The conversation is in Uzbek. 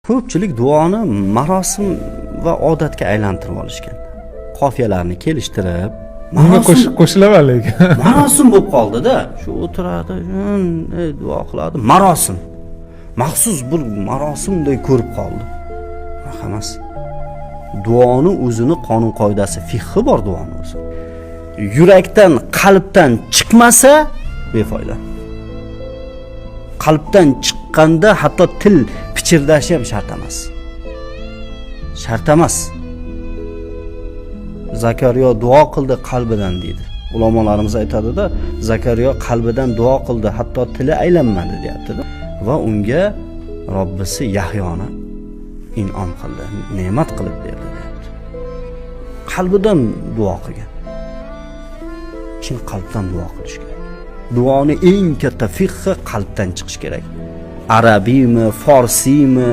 Ko'pchilik duoni marosim va odatga aylantirib olishgan. Qofiyalarni kelishtirib, Bunga qo'shilaman lekin. Marosim bo'lib qoldi-da. Shu o'tiradi, duo qiladi. Marosim. Maxsus bir marosimday ko'rib qoldi. Unaqa emas. Duoni o'zini qonun qoidasi, fiqhi bor duoni o'zi. Yurakdan, qalbdan chiqmasa befoyda. Qalbdan chiqqanda hatto til pichirdashi ham shart emas. Shart emas. Zakariyo duo qildi qalbidan deydi. Ulamolarimiz aytadi-da, Zakariyo qalbidan duo qildi, hatto tili aylanmadi deyapti-da. Va unga Robbisi Yahyoni in'om qildi, ne'mat qilib berdi deyapti. Qalbidan duo qilgan. Chin qalbdan duo qilish kerak. Duoni eng katta fiqhi qalbdan chiqish kerak. Arabiymi, forsiymi,